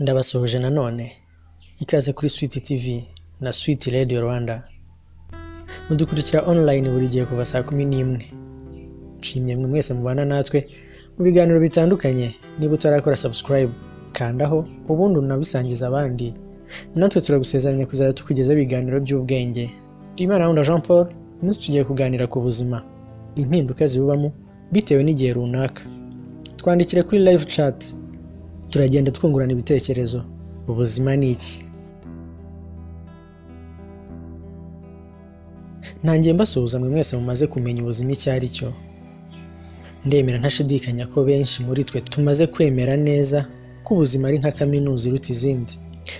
Ndabasuhuje nanone, ikaze kuri Sweet TV na Sweet Radio Rwanda. Mudukurikira online buri gihe kuva saa 11. Nshimye mwe mwese mubana natwe mu biganiro bitandukanye. Niba utarakora subscribe, kandaho ubundi unabisangiza abandi. Natwe turagusezeranya kuzajya tukugezaho ibiganiro by'ubwenge. Imana Jean Paul, uyu munsi tugiye kuganira ku buzima, impinduka zibubamo bitewe n'igihe runaka. Twandikire kuri live chat, turagenda twungurana ibitekerezo. Ubuzima ni iki? Ntangiye mbasuhuza mwe mwese mumaze kumenya ubuzima icyo ari cyo. Ndemera ntashidikanya ko benshi muri twe tumaze kwemera neza ko ubuzima ari nka kaminuza iruta izindi.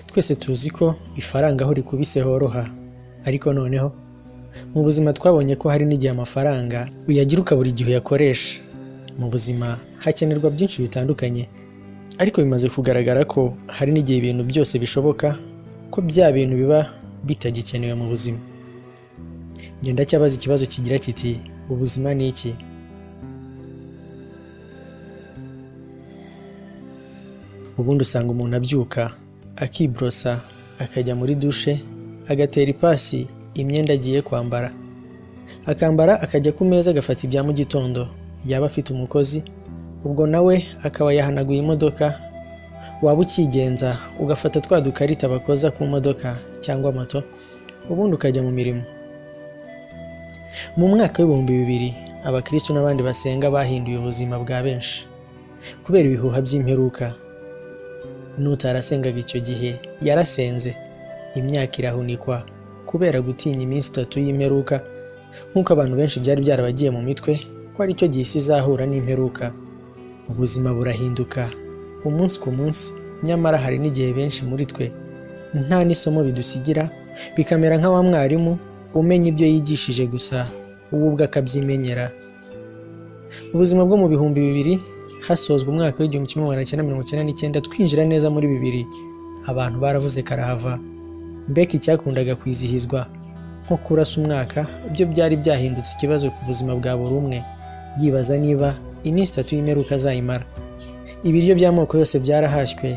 Twese tuzi ko ifaranga aho rikubise horoha, ariko noneho mu buzima twabonye ko hari n'igihe amafaranga uyagira ukabura igihe uyakoresha. Mu buzima hakenerwa byinshi bitandukanye, ariko bimaze kugaragara ko hari n'igihe ibintu byose bishoboka ko bya bintu biba bitagikenewe mu buzima. Njye ndacyabaza ikibazo kigira kiti: ubuzima ni iki? Ubundi usanga umuntu abyuka, akiborosa, akajya muri dushe, agatera ipasi imyenda agiye kwambara, akambara, akajya ku meza agafata ibya mu gitondo. Yaba afite umukozi, ubwo nawe akaba yahanaguye imodoka, waba ukigenza ugafata twa dukarita bakoza ku modoka cyangwa moto, ubundi ukajya mu mirimo. Mu mwaka w'2000, abakristo n'abandi basenga bahinduye ubuzima bwa benshi kubera ibihuha by'imperuka. N'utarasengaga icyo gihe yarasenze, imyaka irahunikwa kubera gutinya iminsi itatu y'imperuka, nk'uko abantu benshi byari byarabagiye mu mitwe ko aricyo gihe isi izahura n'imperuka. Ubuzima burahinduka umunsi ku munsi, nyamara hari n'igihe benshi muri twe nta n'isomo bidusigira, bikamera nka wa mwarimu umenya ibyo yigishije gusa, we ubwe akabyimenyera. Ubuzima bwo mu 2000, hasozwa umwaka w'1999 twinjira neza muri 2000, abantu baravuze karahava. Mbega icyakundaga kwizihizwa nko kurasa umwaka, byo byari byahindutse ikibazo ku buzima bwa buri umwe, yibaza niba iminsi itatu y'imperuka azayimara. Ibiryo by'amoko yose byarahashywe,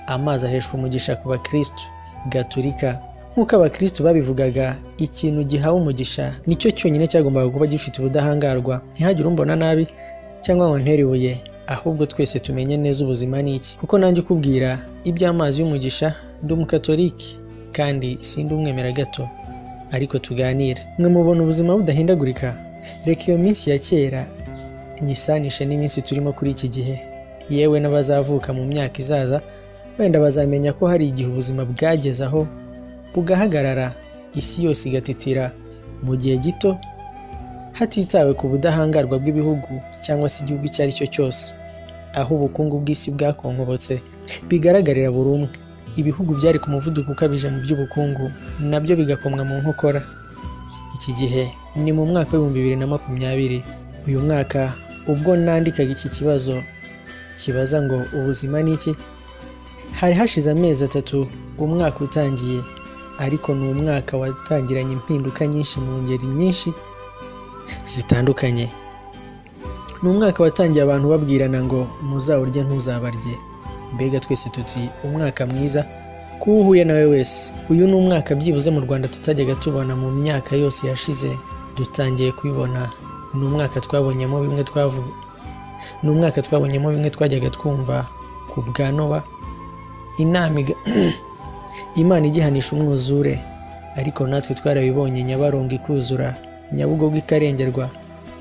amazi aheshwa umugisha ku bakristu gatulika. Nk'uko abakristu babivugaga, ikintu gihawe umugisha nicyo cyonyine cyagombaga kuba gifite ubudahangarwa. Ntihagire umbona nabi cyangwa ngo ntere ibuye, ahubwo twese tumenye neza ubuzima ni iki. Kuko nanjye ukubwira iby'amazi y'umugisha, ndi umukatoliki kandi sindi umwemera gato, ariko tuganire. Mwe mubona ubuzima budahindagurika? Reka iyo minsi ya kera nyisanishe n'iminsi turimo kuri iki gihe. Yewe n'abazavuka mu myaka izaza wenda bazamenya ko hari igihe ubuzima bwageze aho bugahagarara, isi yose igatitira mu gihe gito, hatitawe ku budahangarwa bw'ibihugu cyangwa se igihugu icyo ari cyo cyose, aho ubukungu bw'isi bwakonkobotse bigaragarira buri umwe. Ibihugu byari ku muvuduko ukabije mu by'ubukungu nabyo bigakomwa mu nkokora. Iki gihe ni mu mwaka w'2020. Uyu mwaka ubwo nandikaga iki kibazo kibaza ngo ubuzima ni iki, hari hashize amezi 3 umwaka utangiye, ariko ni umwaka watangiranye impinduka nyinshi mu ngeri nyinshi zitandukanye. Ni umwaka watangiye abantu babwirana ngo muzawurye ntuzabarye. Mbega twese tuti umwaka mwiza kuwo uhuye nawe wese. Uyu ni umwaka byibuze mu Rwanda tutajyaga tubona mu myaka yose yashize, dutangiye kubibona. Ni umwaka twabonyemo bimwe twavuga, ni umwaka twabonyemo bimwe twajyaga twumva ku bwa Nowa, inama Imana igihanisha umwuzure, ariko natwe twarabibonye. Nyabarongo ikuzura, Nyabugogo ikarengerwa,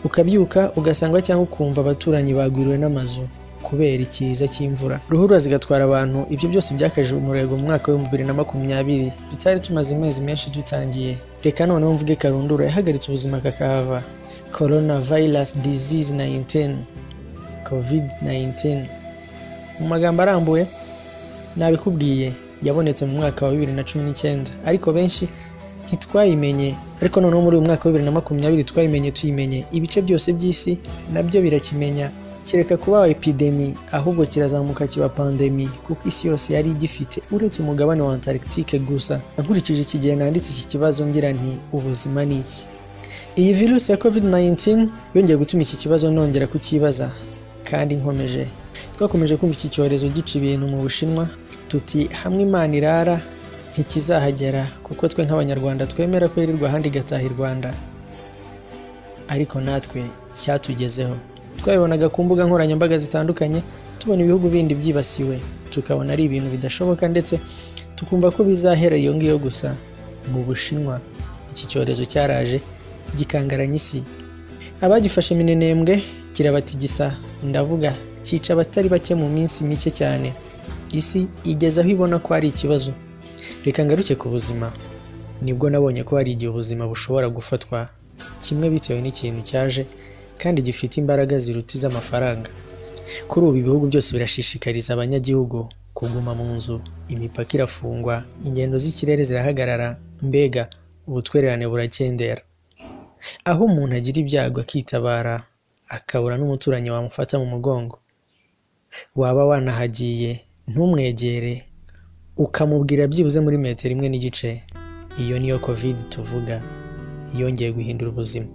ukabyuka ugasanga cyangwa ukumva abaturanyi bagwiriwe n'amazu kubera ikiza cy'imvura, ruhurura zigatwara abantu. Ibyo byose byakajije umurego mu mwaka w'2020, tutari tumaze amezi menshi dutangiye. Reka noneho mvuge karundura yahagaritse ubuzima kakahava, Coronavirus Disease 19, COVID-19. Mu magambo arambuye nabikubwiye, yabonetse mu mwaka wa 2019, ariko benshi ntitwayimenye. Ariko noneho muri uyu mwaka wa 2020 twayimenye, tuyimenye ibice byose by'isi nabyo birakimenya, kireka kuba epidemi ahubwo kirazamuka kiba pandemi, kuko isi yose yari igifite uretse umugabane wa Antarctique gusa. Nkurikije iki gihe nanditse iki kibazo ngira nti ubuzima ni iki, iyi virusi ya COVID-19 yongeye gutuma iki kibazo nongera kukibaza kandi nkomeje. Twakomeje kumva iki cyorezo gica ibintu mu Bushinwa, tuti hamwe Imana irara ntikizahagera, kuko twe nk'Abanyarwanda twemera ko yirirwa ahandi igataha i Rwanda. Ariko natwe cyatugezeho. Twabibonaga ku mbuga nkoranyambaga zitandukanye, tubona ibihugu bindi byibasiwe, tukabona ari ibintu bidashoboka, ndetse tukumva ko bizahera iyo ngiyo gusa. Mu Bushinwa iki cyorezo cyaraje gikangaranya isi, abagifashe minenembwe kirabatigisa, ndavuga cyica abatari bake mu minsi mike cyane. Isi igeze aho ibona ko ari ikibazo. Reka ngaruke ku buzima. Nibwo nabonye ko hari igihe ubuzima bushobora gufatwa kimwe bitewe n'ikintu cyaje kandi gifite imbaraga ziruta iz'amafaranga. Kuri ubu ibihugu byose birashishikariza abanyagihugu kuguma mu nzu, imipaka irafungwa, ingendo z'ikirere zirahagarara, mbega ubutwererane burakendera. Aho umuntu agira ibyago akitabara, akabura n'umuturanyi wamufata mu mugongo. Waba wanahagiye ntumwegere, ukamubwira byibuze muri metero 1.5. Iyo niyo Covid tuvuga, yongeye guhindura ubuzima.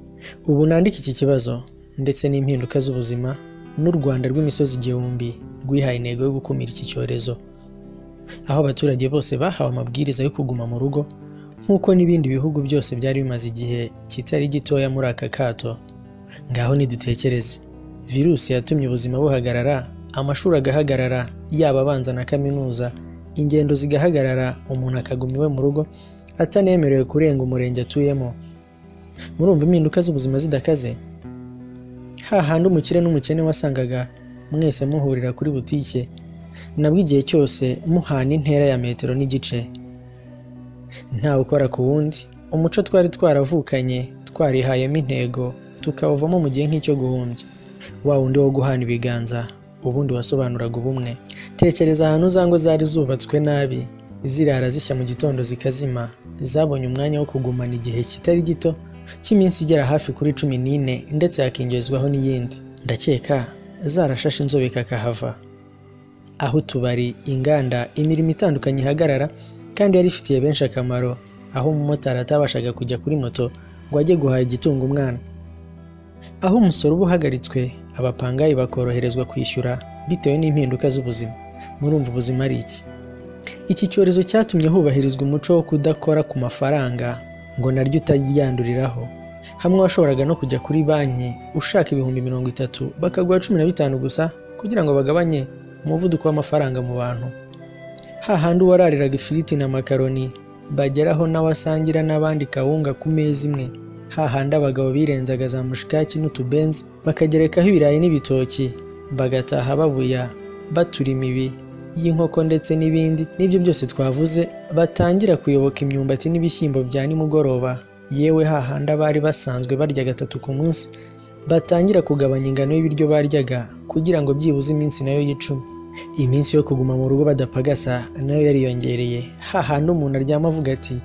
Ubu nandika iki kibazo ndetse n'impinduka z'ubuzima, n'u Rwanda rw'imisozi igihumbi rwihaye intego yo gukumira iki cyorezo, aho abaturage bose bahawe amabwiriza yo kuguma mu rugo, nk'uko n'ibindi bihugu byose byari bimaze igihe kitari gitoya muri aka kato. Ngaho nidutekereze, virusi yatumye ubuzima buhagarara, amashuri agahagarara, yaba abanza na kaminuza, ingendo zigahagarara, umuntu akaguma iwe mu rugo atanemerewe kurenga umurenge atuyemo. Murumva impinduka z'ubuzima zidakaze? Hahandi umukire n'umukene wasangaga mwese muhurira kuri butike, nabwo igihe cyose muhana intera ya 1.5 metero, ntawe ukora ku wundi. Umuco twari twaravukanye, twarihayemo intego, tukawuvamo mu gihe nk'icyo guhumbya. Wa wundi wo guhana ibiganza, ubundi wasobanuraga ubumwe. Tekereza ahantu za ngo zari zubatswe nabi, zirara zishya mu gitondo zikazima, zabonye umwanya wo kugumana igihe kitari gito cy'iminsi igera hafi kuri 14, ndetse hakiyongezwaho n'iyindi. Ndakeka zarashashe inzobe kakahava. Aho utubari, inganda, imirimo itandukanye ihagarara kandi yari ifitiye benshi akamaro, aho umumotari atabashaga kujya kuri moto ngo ajye guhaha igitunga umwana, aho umusoro uba uhagaritswe, abapangayi bakoroherezwa kwishyura bitewe n'impinduka z'ubuzima. Murumva ubuzima ari iki? Iki cyorezo cyatumye hubahirizwa umuco wo kudakora ku mafaranga ngo naryo utaryanduriraho. Hamwe washoboraga no kujya kuri banki ushaka 30,000, bakaguha 15 gusa, kugira ngo bagabanye umuvuduko w'amafaranga mu bantu. Hahandi uwarariraga ifiriti na makaroni bageraho nawe asangira n'abandi kawunga ku meza imwe. Hahandi abagabo birenzaga za mushikaki n'utubenzi, bakagerekaho ibirayi n'ibitoki, bagataha babuya batura imibi y'inkoko ndetse n'ibindi n'ibyo byose twavuze, batangira kuyoboka imyumbati n'ibishyimbo bya nimugoroba. Yewe, hahandi abari basanzwe barya gatatu ku munsi batangira kugabanya ingano y'ibiryo baryaga, kugira ngo byibuze iminsi nayo yicume. Iminsi yo kuguma mu rugo badapagasa nayo yariyongereye. Hahandi umuntu aryama avuga ati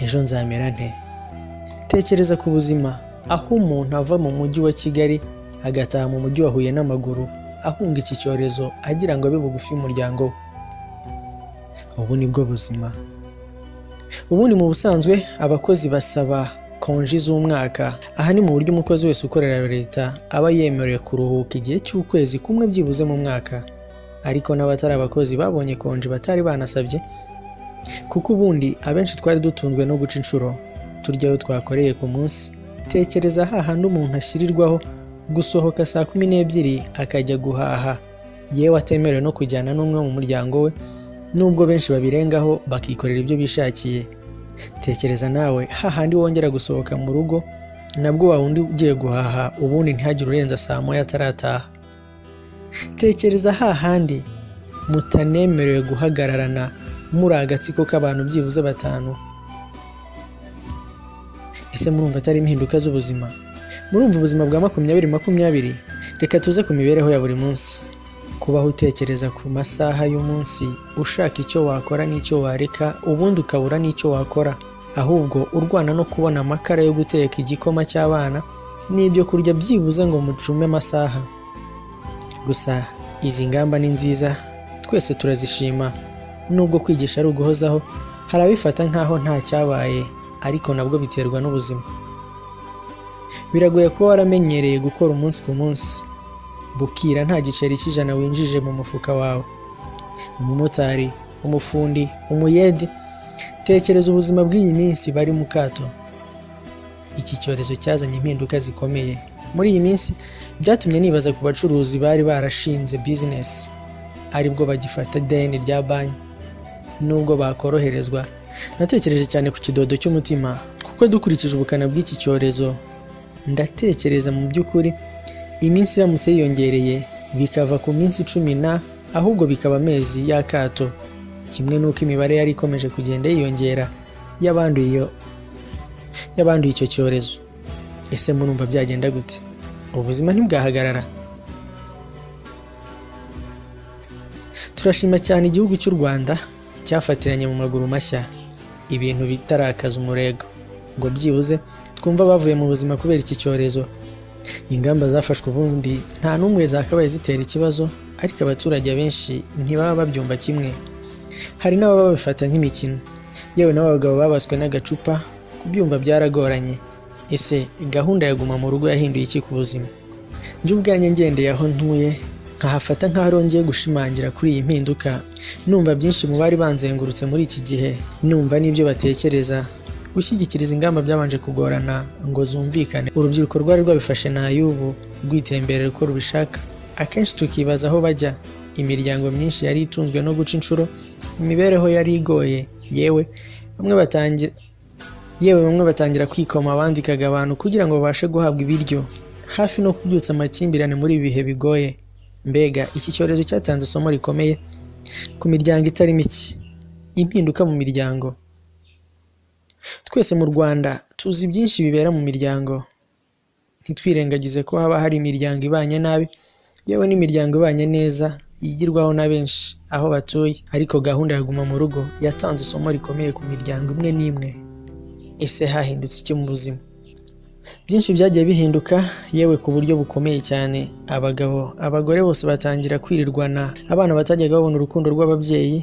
ejo nzamera nte? Tekereza ku buzima aho umuntu ava mu mujyi wa Kigali agataha mu mujyi wa Huye n'amaguru, ahunga iki cyorezo, agira ngo abe bugufi y'umuryango we. Ubu nibwo buzima. Ubundi mu busanzwe abakozi basaba konji z'umwaka. Aha ni mu buryo umukozi wese ukorera leta aba yemerewe kuruhuka igihe cy'ukwezi kumwe byibuze mu mwaka. Ariko n'abatari abakozi babonye konji batari banasabye, kuko ubundi abenshi twari dutunzwe no guca inshuro, turya ayo twakoreye ku munsi. Tekereza hahandi umuntu ashyirirwaho gusohoka saa 12 akajya guhaha, yewe atemerewe no kujyana n'umwe mu muryango we, nubwo benshi babirengaho bakikorera ibyo bishakiye. Tekereza nawe hahandi wongera gusohoka mu rugo, nabwo wa wundi ugiye guhaha, ubundi ntihagire urenza saa 1 atarataha. Tekereza hahandi mutanemerewe guhagararana muri agatsiko k'abantu byibuze 5. Ese murumva atari impinduka z'ubuzima? Murumva ubuzima bwa 2020? Reka tuze ku mibereho ya buri munsi. Kubaho utekereza ku masaha y'umunsi, ushaka icyo wakora n'icyo wareka, ubundi ukabura n'icyo wakora, ahubwo urwana no kubona amakara yo guteka igikoma cy'abana n'ibyo kurya byibuze ngo mucume amasaha. Gusa izi ngamba ni nziza, twese turazishima. Nubwo kwigisha ari uguhozaho, hari abifata nk'aho nta cyabaye, ariko nabwo biterwa n'ubuzima. Biragoye kuba waramenyereye gukora umunsi ku munsi, Bukira nta giceri cy'100 winjije mu mufuka wawe. Umumotari, umufundi, umuyede, tekereza ubuzima bw'iyi minsi bari mu kato. Iki cyorezo cyazanye impinduka zikomeye. Muri iyi minsi byatumye nibaza ku bacuruzi bari barashinze bizinesi aribwo bagifata ideni rya banki nubwo bakoroherezwa. Natekereje cyane ku kidodo cy'umutima, kuko dukurikije ubukana bw'iki cyorezo, ndatekereza mu by'ukuri iminsi iramutse yiyongereye bikava ku minsi 10 na ahubwo bikaba amezi y'akato, kimwe n'uko imibare yari ikomeje kugenda yiyongera y'abanduye icyo cyorezo. Ese murumva byagenda gute? Ubuzima ntibwahagarara? Turashima cyane igihugu cy'u Rwanda cyafatiranye mu maguru mashya ibintu bitarakaza umurego, ngo byibuze twumve abavuye mu buzima kubera iki cyorezo. Ingamba zafashwe ubundi nta n'umwe zakabaye zitera ikibazo, ariko abaturage benshi ntibaba babyumva kimwe. Hari n'ababa babifata nk'imikino, yewe n'abagabo babaswe n'agacupa, kubyumva byaragoranye. Ese gahunda ya guma mu rugo yahinduye iki ku buzima? Njye ubwanjye ngendeye aho ntuye nkahafata nk'aho ngiye gushimangira kuri iyi mpinduka, numva byinshi mu bari banzengurutse muri iki gihe, numva n'ibyo batekereza. Gushyigikira ingamba byabanje kugorana ngo zumvikane. Urubyiruko rwari rwabifashe n'ay'ubu rwitemberera uko rubishaka, akenshi tukibaza aho bajya. Imiryango myinshi yari itunzwe no guca inshuro, imibereho yari igoye, yewe bamwe batangira kwikoma abandikaga abantu kugira ngo babashe guhabwa ibiryo, hafi no kubyutsa amakimbirane muri ibi bihe bigoye. Mbega iki cyorezo cyatanze isomo rikomeye ku miryango itari mike. Impinduka mu miryango. Twese mu Rwanda tuzi byinshi bibera mu miryango. Ntitwirengagize ko haba hari imiryango ibanye nabi, yewe n'imiryango ibanye neza yigirwaho na benshi aho batuye. Ariko gahunda ya guma mu rugo yatanze isomo rikomeye ku miryango imwe n'imwe. Ese hahindutse iki mu buzima? Byinshi byagiye bihinduka, yewe ku buryo bukomeye cyane. Abagabo, abagore bose batangira kwirirwana, abana batajyaga babona urukundo rw'ababyeyi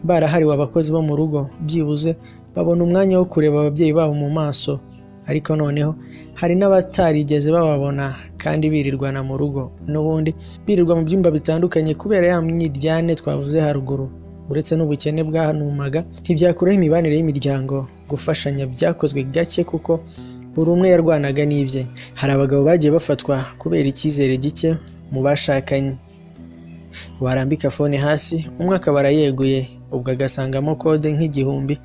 barahariwe abakozi bo mu rugo, byibuze babona umwanya wo kureba ababyeyi babo mu maso. Ariko noneho hari n'abatarigeze bababona kandi birirwana mu rugo, n'ubundi birirwa mu byumba bitandukanye kubera ya myiryane twavuze haruguru. Uretse n'ubukene bwanumaga, ntibyakuraho imibanire y'imiryango. Gufashanya byakozwe gake kuko buri umwe yarwanaga n'ibye. Hari abagabo bagiye bafatwa kubera icyizere gike mu bashakanye, warambika fone hasi umwe akaba arayeguye, ubwo agasangamo kode nk'1000,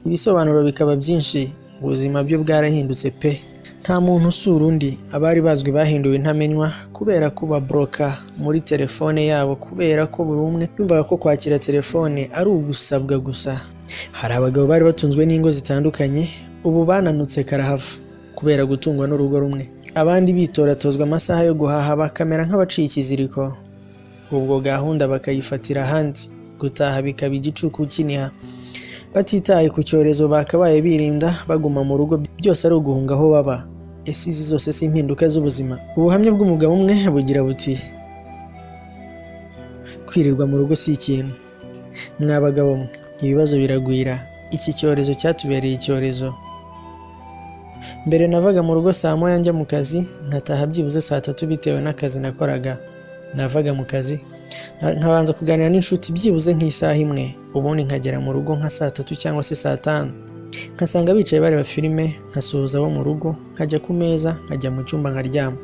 ibisobanuro bikaba byinshi. Ubuzima byo bwarahindutse pe! Nta muntu usura undi. Abari bazwi bahinduwe intamenywa kubera kubaboroka muri telefone yabo, kubera ko buri umwe yumvaga ko kwakira telefone ari ugusabwa gusa. Hari abagabo bari batunzwe n'ingo zitandukanye, ubu bananutse karahava kubera gutungwa n'urugo rumwe. Abandi bitoratozwa amasaha yo guhaha bakamera nk'abaciye ikiziriko, ubwo gahunda bakayifatira ahandi, gutaha bikaba igicuku kiniha. Batitaye ku cyorezo bakabaye birinda, baguma mu rugo, byose ari uguhunga aho baba. Ese izi zose si impinduka z'ubuzima? Ubuhamya bw'umugabo umwe bugira buti: kwirirwa mu rugo si ikintu. Mwa bagabo mwe, ibibazo biragwira. Iki cyorezo cyatubereye icyorezo. Mbere navaga mu rugo saa 1 njya mu kazi, nkataha byibuze saa 3 bitewe n'akazi nakoraga. Navaga mu kazi nkabanza kuganira n'inshuti byibuze nk'isaha imwe, ubundi nkagera mu rugo nka saa 3 cyangwa se saa 5, nkasanga bicaye bareba filime, nkasuhuza abo mu rugo, nkajya ku meza, nkajya mu cyumba nkaryama.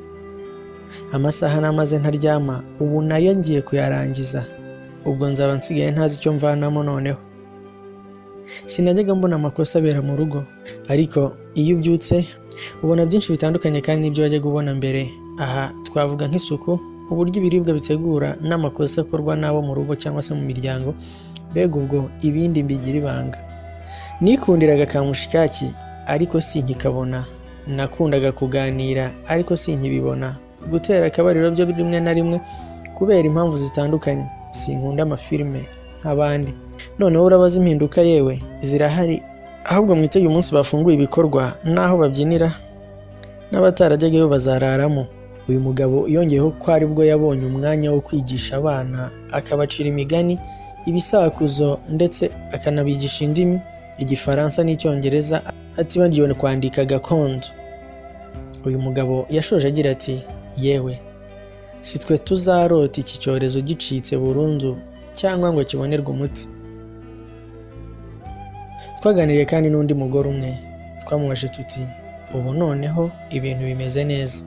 Amasaha namaze ntaryama ubu nayo ngiye kuyarangiza, ubwo nzaba nsigaye ntazi icyo mvanamo noneho. Sinajyaga mbona amakosa abera mu rugo, ariko iyo ubyutse ubona byinshi bitandukanye kandi n'ibyo wajyaga ubona mbere. Aha twavuga nk'isuku, uburyo ibiribwa bitegura n'amakosa akorwa n'abo mu rugo cyangwa se mu miryango. Mbega ubwo ibindi mbigira ibanga. Nikundiraga ka mushikaki ariko sinkikabona, nakundaga kuganira ariko sinkibibona, gutera akabariro byo rimwe na rimwe kubera impamvu zitandukanye, sinkunda amafilime nk'abandi. Noneho urabaza impinduka, yewe zirahari, ahubwo mwitege umunsi bafunguye ibikorwa n'aho babyinira, n'abatarajyagayo bazararamo. Uyu mugabo yongeyeho ko aribwo yabonye umwanya wo kwigisha abana, akabacira imigani, ibisakuzo, ndetse akanabigisha indimi, Igifaransa n'Icyongereza, atibagiwe kwandika gakondo. Uyu mugabo yashoje agira ati: yewe Si twe tuzarota iki cyorezo gicitse burundu cyangwa ngo kibonerwe umuti. Twaganiriye kandi n'undi mugore umwe. Twamubajije tuti: "Ubu noneho ibintu bimeze neza,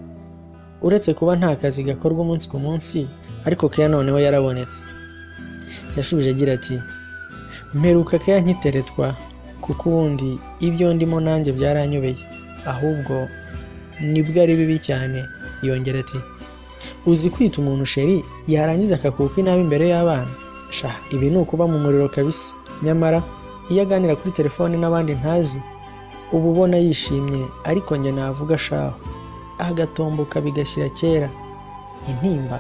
uretse kuba nta kazi gakorwa umunsi ku munsi, ariko Keya noneho yarabonetse." Yashubije agira ati: "Mperuka Keya nkiteretwa, kuko ubundi ibyo ndimo nanjye byaranyobeye, ahubwo nibwo ari bibi cyane." Yongera ati: "Uzi kwita umuntu chéri, yarangiza akakuka inabi imbere y'abana? Sha, ibi ni ukuba mu muriro kabisa. Nyamara iyo aganira kuri telefone n'abandi ntazi, uba ubona yishimye, ariko njye navuga shaho agatomboka bigashyira kera. Intimba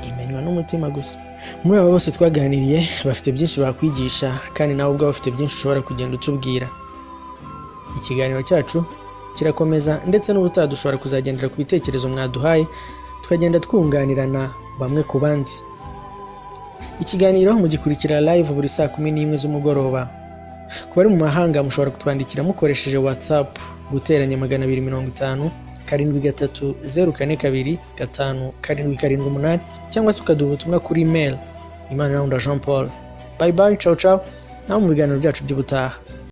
imenywa n'umutima gusa." Muri aba bose twaganiriye bafite byinshi bakwigisha, kandi nawe ubwawe ufite byinshi ushobora kugenda utubwira. Ikiganiro cyacu kirakomeza, ndetse n'ubutaha dushobora kuzagendera ku bitekerezo mwaduhaye, tukagenda twunganirana bamwe ku bandi. Ikiganiro mugikurikira live buri saa 11 z'umugoroba. Ku bari mu mahanga, mushobora kutwandikira mukoresheje WhatsApp +250 7 3 0 4 2 5 7 7 8, cyangwa se ukaduha ubutumwa kuri mail Imana Jean Paul. Bye bye, ciao ciao, naho mu biganiro byacu by'ubutaha.